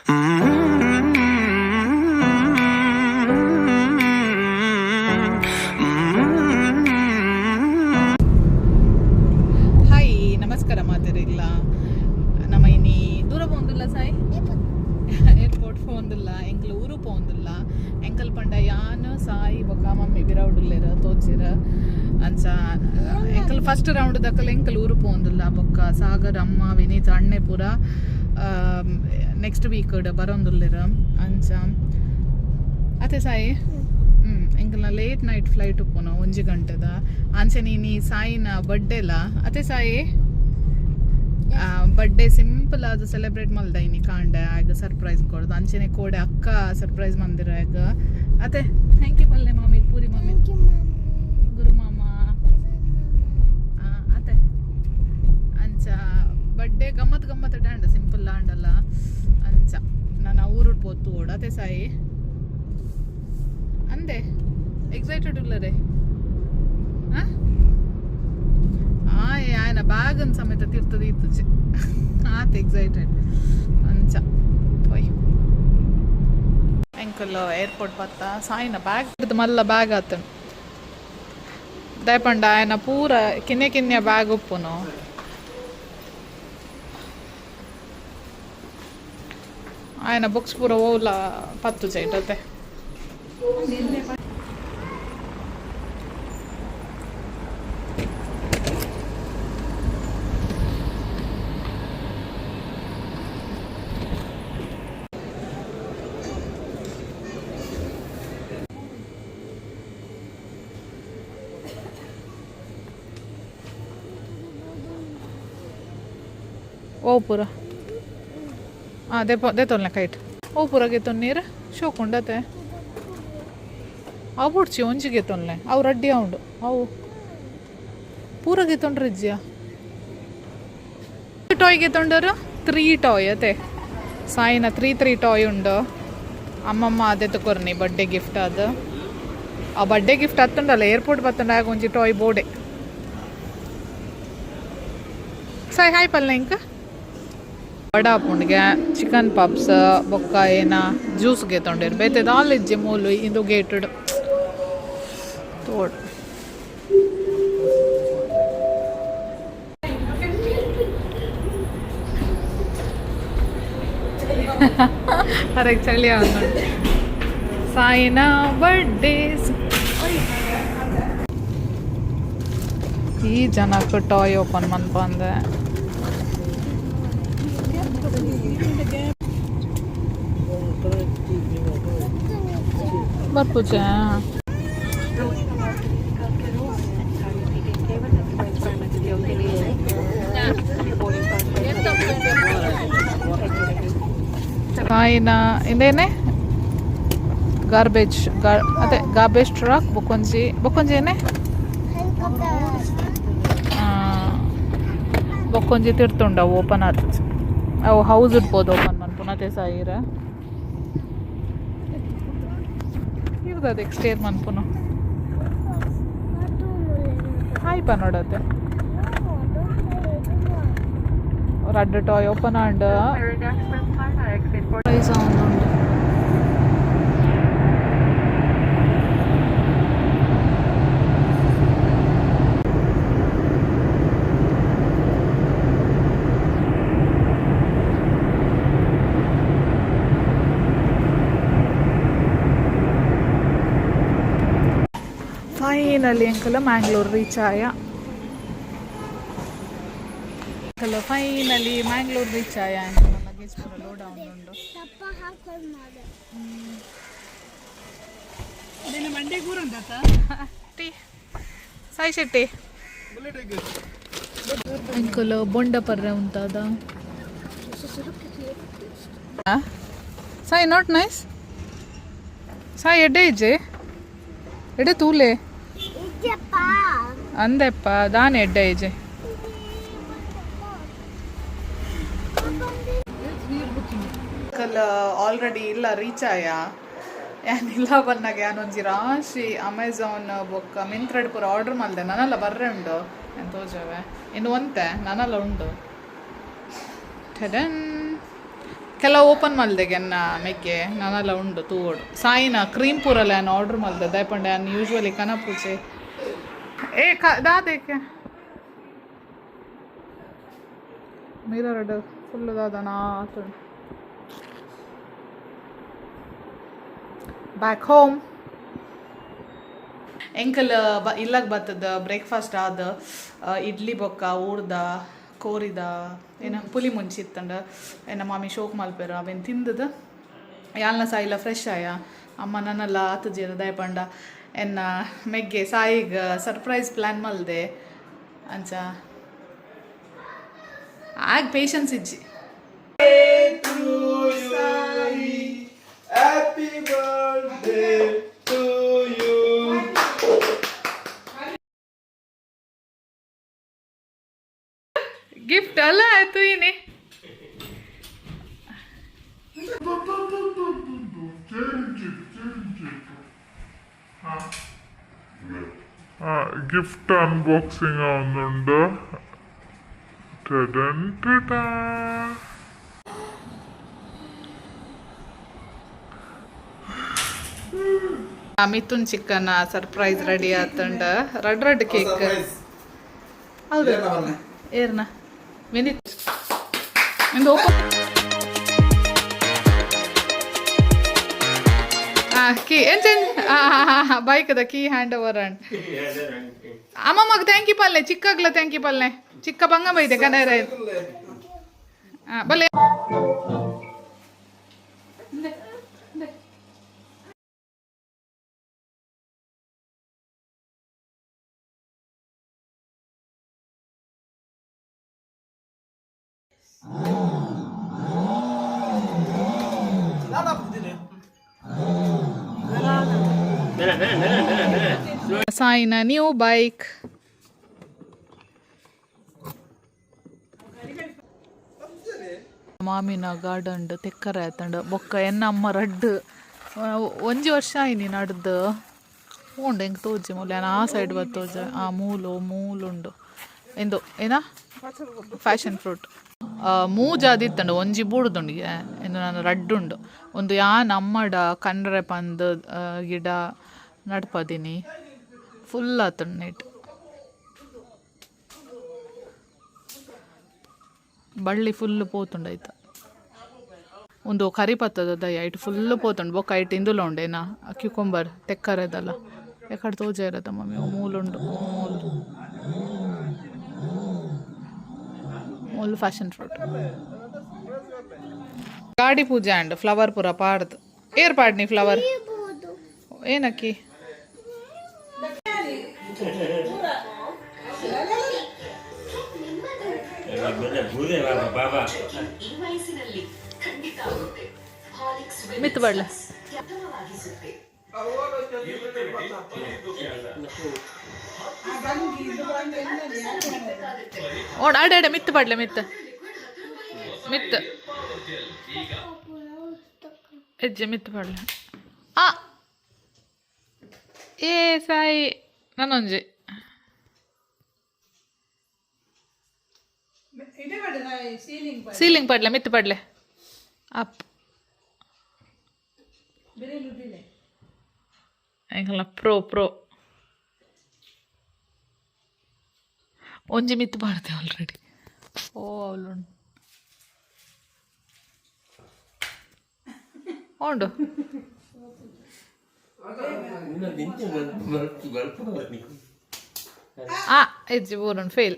Hi, ನಮಸ್ಕಾರ ಮಾತೆರೆಗ್ಲ. ನಮ ಇನಿ ದೂರ ಪೋಂದುಲ್ಲ ಸಾಯಿ, ಏರ್ಪೋರ್ಟ್ ಪೋಂದುಲ್ಲ, ಎಂಕಲ್ ಊರು ಪೋಂದುಲ್ಲ. ಎಂಕಲ್ ಪಂಡ ಯಾನ್, ಸಾಯಿ ಬೊಕ್ಕ ಮಮ್ಮಿ ಬಿರೌಡುಲ್ಲೆರ್ ತೋಚಿರ್. ಅಂಚ ಎಂಕಲ್ ಫಸ್ಟ್ ರೌಂಡ್ ದಕಲ್ ಎಂಕಲ್ ಊರು ಪೋಂದುಲ್ಲ. ಬೊಕ್ಕ ಸಾಗರ್, ಅಮ್ಮ, ವಿನೀತ್ ಅಣ್ಣೆ ಪೂರ ನೆಕ್ಸ್ಟ್ ವೀಕ್ ಬರೋಂದುಲ್ಲೆರ್. ಅಂಚ ಅತ್ತೆ ಸಾಯಿ? ಎಂಕಲ್ನ ಲೇಟ್ ನೈಟ್ ಫ್ಲೈಟ್ ಉಪ್ಪುನು, 1 ಗಂಟೆದ. ಅಂಚೆ ನೀನಿ ಸಾಯಿನ ಬರ್ಡೇಲ ಅತ್ತೆ ಸಾಯಿ? ಬರ್ಡೇ ಸಿಂಪಲ್ ಆದ್ ಸೆಲೆಬ್ರೇಟ್ ಮಲ್ದ ಇನಿ ಕಾಂಡೆ. ಆಗ ಸರ್ಪ್ರೈಸ್ ಕೊಡ್ದು. ಅಂಚೆನೆ ಕೋಡೆ ಅಕ್ಕ ಸರ್ಪ್ರೈಸ್ ಮಂದಿರ ಆಗ ಅತ್ತೆ. Thank you ಪಲ್ಲೆ ಮಾಮಿ, ಪೂರಿ ಮಾಮಿ, ಗುರು ಮಾಮ ಅತ್ತೆ. ಅಂಚ ಬರ್ಡೇ ಗಮ್ಮತ್ ಗಮ್ಮತ್ ಆಂಡ, ಸಿಂಪಲ್ ಆಂಡಲ್ಲ. ಅಂಚ ನಾನು ಊರು ಪೋತು ಓಡತೆ ಸಾಯಿ. ಅಂದೆ, ಎಕ್ಸೈಟೆಡ್ ಉಲ್ಲರೆ? ಆಯ್ ಆಯ್ನ ಬ್ಯಾಗನ್ ಸಮೇತ ತಿರ್ತದೆ ಇತ್ತುಚೆ, ಆತ ಎಕ್ಸೈಟೆಡ್. ಅಂಚ ಓಯ್ ಎಂಕಲ್ ಏರ್ಪೋರ್ಟ್ ಬತ್ತ. ಸಾಯಿನ ಬ್ಯಾಗ್ ಮಲ್ಲ ಬ್ಯಾಗ್ ಆತನು. ದಯಪಂಡ ಆಯನ ಪೂರ ಕಿನ್ಯ ಕಿನ್ಯ ಬ್ಯಾಗ್ ಉಪ್ಪುನು. ಆಯನ ಬುಕ್ಸ್ ಪೂರ ಓಲ ಪತ್ತು ಚೈಟತೆ. ಓ ಪೂರ ಹಾಂ ದೇಪ ದೇತೊಲ್ನೆ ಕೈಟ್. ಓ ಪೂರ ಗೆತ್ತೊನ್ ನೀರು ಶೋಕುಂಡತೆ. ಅವು ಬುಡ್ಚಿ, ಒಂಜಿ ಗೆತ್ತೊನ್ಲೆ. ಅವು ರಡ್ಡಿ ಉಂಡು. ಅವು ಪೂರ ಗೆತ್ತೊಂಡ್ರೆ ಇಜ್ಜಿಯ? ಟಾಯ್ ಗೆತ್ತೊಂಡರು ತ್ರೀ ಟಾಯ್ ಅತೆ. ಸಾಯಿನ ತ್ರೀ ತ್ರೀ ಟಾಯ್ ಉಂಡು. ಅಮ್ಮಮ್ಮ ಅದೇ ಕೊರ್ನಿ ಬರ್ಡೇ ಗಿಫ್ಟ್ ಅದು. ಆ ಬರ್ಡೇ ಗಿಫ್ಟ್ ಅತ್ತುಂಡಲ್ಲ, ಏರ್ಪೋರ್ಟ್ ಬತ್ತುಂಡ ಆಗ ಒಂಜಿ ಟಾಯ್ ಬೋಡೆ. ಸಾಯಿ, ಹಾಯ್ ಪಲ್ಲೆ ಇಂಕ. ವಡಾ ಪುಂಡ್ಗೆ, ಚಿಕನ್ ಪಪ್ಸ್ ಬೊಕ್ಕ ಏನ ಜ್ಯೂಸ್ ಗೆತ್ತೊಂಡೇರು. ಬೇತೆ ದಾಲ್ ಇಜ್ಜಿ ಮೂಲು ಇಂದು ಗೇಟೆಡ್ ತೋಡ್. ಅರೆ ಚಳಿ ಅವನು. ಸಾಯಿನ ಬರ್ಡೇ. ಈ ಜನಕ್ಕೆ ಟಾಯ್ ಓಪನ್ ಮನ್ಪಂದೆ. ಬರ್ಪುಜ. ಸಾಯಿನ ಇಂದೇನೆ ಗಾರ್ಬೇಜ್, ಅದೇ ಗಾರ್ಬೇಜ್ ಟ್ರಕ್. ಬೊಕ್ಕೊಂಜಿ ಬೊಕ್ಕೊಂಜಿ ಏನೇ ಬೊಕ್ಕೊಂಜಿ ತಿರ್ತುಂಡ ಓಪನ್ ಆತು. ಅವು ಹೌಸ್ ಇರ್ಬೋದು ಓಪನ್ ಮನ್ಪುನ ಅದೇ ಸಾಯಿರ. ಇರ್ತದೆ ಎಕ್ಸ್ಟೇರ್ ಮನ್ಪುನು. ಹಾಯ್ ಪ ನೋಡತ್ತೆ. ರಡ್ಡ್ ಟಾಯ್ ಓಪನ್ ಆಂಡ್ ಉಂಡು. ಫೈನಲಿ ಅಂಕಲ್ ಮ್ಯಾಂಗ್ಳೂರ್ ರೀಚ್ ಆಯ. ಅಂಕಲ್ ಫೈನಲಿ ಮ್ಯಾಂಗ್ಳೂರ್ ರೀಚ್ ಆಯ. ಲಗೇಜ್ ಪೂರ ಲೋಡ್ ಉಂಡು. ಟೀ ಸಾಯಿ ಶೆಟ್ಟಿ. ಅಂಕಲ್ ಬೊಂಡ ಪರ್ರೆ ಉಂತಾದ. Sai, not nice Sai. ಎಡ್ಡೆ ಇಜ್ಜೆ, ಎಡೆ ತೂಲೆ. ಅಂದೆಪ್ಪ ದಾನೆ ಎಡ್ಡೆ ಇಜ್ಜೆ. ಅಂಕಲ್ ಆಲ್ರೆಡಿ ಇಲ್ಲ ರೀಚ್ ಆಯ. ಯಾನ್ ಇಲ್ಲ ಬನ್ನಾಗ ಯಾನ್ ಒಂಜಿ ರಾಶಿ ಅಮೆಝಾನ್ ಬೊಕ್ಕ ಮಿಂತ್ರಡ್ ಪೂರ ಆರ್ಡರ್ ಮಲ್ದೆ. ನನಲ್ಲ ಬರ್ರೆ ಉಂಡು. ಎಂತ ತೋಜವೆ ಇನ್ನು ಒಂತೆ ನನಲ್ಲ ಉಂಡು. ಠಡನ್. ಕೆಲವು ಓಪನ್ ಮಲ್ದೆಗೆ ಎನ್ನ ಮೆಗ್ಗೆ ನಾನೆಲ್ಲ ಉಂಡು ತೂವೋಡು. ಸಾಯಿನ ಕ್ರೀಮ್ ಪೂರಲ್ಲ ಏನು ಆರ್ಡರ್ ಮಲ್ದೆ ದಾಯಪಂಡೆ ಅನ್ ಯೂಶ್ವಲಿ ಕನಪೂಜೆ. ಏ ಕ ದಾದೇಕೆ ಮಿರರ್ ಫುಲ್ ದಾದನ ಆತುಂಡು. ಬ್ಯಾಕ್ ಹೋಮ್ ಎಂಕಲ್ ಇಲ್ಲಗ್ ಬತ್ತದ ಬ್ರೇಕ್ಫಾಸ್ಟ್ ಆದ ಇಡ್ಲಿ ಬೊಕ್ಕ ಊರ್ದ ಕೋರಿದ ಏನ ಪುಲಿ ಮುಂಚಿ ಇತ್ತಂಡ ಎನ್ನ ಮಾಮಿ ಶೋಕ್ ಮಲ್ಪೆರು ಅವೇನು ತಿಂದದ ಯಾಲ್ನ ಸಾಯಿಲ ಫ್ರೆಶ್ ಆಯ. ಅಮ್ಮ ನನ್ನಲ್ಲ ಆತುಜೆರ್ ದಾಯಪಂಡ ಎನ್ನ ಮೆಗ್ಗೆ ಸಾಯಿಗ್ ಸರ್ಪ್ರೈಸ್ ಪ್ಲ್ಯಾನ್ ಮಲ್ದೆ ಅಂಚ ಆಗ ಪೇಷನ್ಸ್ ಇಜ್ಜಿ. Happy birthday to you. Gift ಅಲ್ಲ ಆಯ್ತು ಏನೇ. ಗಿಫ್ಟ್ ಅನ್ಬಾಕ್ಸಿಂಗ್ ಆവുന്നുണ്ട്. ടഡൻ ടടാ. ಮಿಥುನ್ ಚಿಕ್ಕನ ಸರ್ಪ್ರೈಸ್ ರೆಡಿ ಆತಂಡ. ರಡ್ ರಡ್ ಕೇಕ್ ಹೌದು ಏರ್ನ ವಿನಿತ್ ಇಂದು ಓಪನ್ ಕೀ ಎಂಚೆನ್ ಬೈಕ್ದ ಕೀ ಹ್ಯಾಂಡ್ ಓವರ್ ಅಂಡ್ ಅಮ್ಮಮ್ಮಗ್ thank you ಪಲ್ಲೆ ಚಿಕ್ಕಗ್ಲ thank you ಪಲ್ಲೆ ಚಿಕ್ಕ ಬಂಗ ಬೈದೆ ಕನರ ಬಲ್ಲೆ. ಸಾಯಿನ ನ್ಯೂ ಬೈಕ್. ಮಾಮಿನ ಗಾರ್ಡನ್ ತೆಕ್ಕರೆ ಆತಂಡ ಬೊಕ್ಕ ಎನ್ನ ಅಮ್ಮ ರಡ್ಡ್ ಒಂಜಿ ವರ್ಷ ಆಯ್ನಿ ನಡ್ದು ಉಂಡು ಎಂಕ್ ತೋಜಿ ಮೂಲೆ ಆ ಸೈಡ್ ಬತ್ತೋಜ ಆ ಮೂಲು ಮೂಲುಂಡು ಎಂದು ಏನ ಫ್ಯಾಷನ್ ಫ್ರೂಟ್ ಮೂಜಾದಿತ್ತಂಡು ಒಂಜಿ ಬೂಡುದುಂಡಿಗೆ ಎಂದು ನಾನು ರಡ್ಡುಂಡು ಒಂದು ಯಾನ್ ಅಮ್ಮಡ ಕನ್ರೆ ಪಂದ್ ಗಿಡ ನಡ್ಪದಿನಿ ಫುಲ್ ಆತುಂಡು ನೀಟ್ ಬಳ್ಳಿ ಫುಲ್ ಪೋತುಂಡು ಐತ ಒಂದು ಕರಿ ಪತ್ತದ ದಯ ಐಟ್ ಫುಲ್ ಪೋತುಂಡು ಬೊಕ್ಕ ಐಟ್ ಇಂದುಲ ಉಂಡೇನಾ ಕ್ಯುಕೊಂಬರ್ ತೆಕ್ಕರೆದಲ್ಲ ಎಕಡೆ ತೋಜ ಇರತ್ತ ಮಮ್ಮಿ ಮೂಲುಂಡು ಮೂಲು ಮೂಲು ಫ್ಯಾಷನ್ ಫ್ರೂಟ್ ಗಾಡಿ ಪೂಜೆ ಅಂಡ್ ಫ್ಲವರ್ ಪೂರ ಪಾಡ್ದು ಏರ್ ಪಾಡ್ನಿ ಫ್ಲವರ್ ಏನಕ್ಕಿ ಮಿತ್ ಬಡ್ಲ ಓಡ್ ಆಡ ಆಡ ಮಿತ್ತು ಪಡ್ಲೆ ಮಿತ್ತು ಮಿತ್ತು ಹೆಜ್ಜೆ ಮಿತ್ತು ಪಡ್ಲೆ ಆ ಏ ಸಾಯಿ ನಾನೊಂಜಿ ಸೀಲಿಂಗ್ ಪಡ್ಲೆ ಮಿತ್ತು ಪಡ್ಲೆ ಅಪ್ ಎಂಕಲ್ನ ಪ್ರೋ ಪ್ರೋ ಒಂಜಿ ಮಿತ್ತು ಪಾಡ್ದೆ ಆಲ್ರೆಡಿ. ಓ ಅವಳು ಉಂಡು. ಆ ಹೆಜ್ಜೆ ಊರುಂಡು ಫೇಲ್.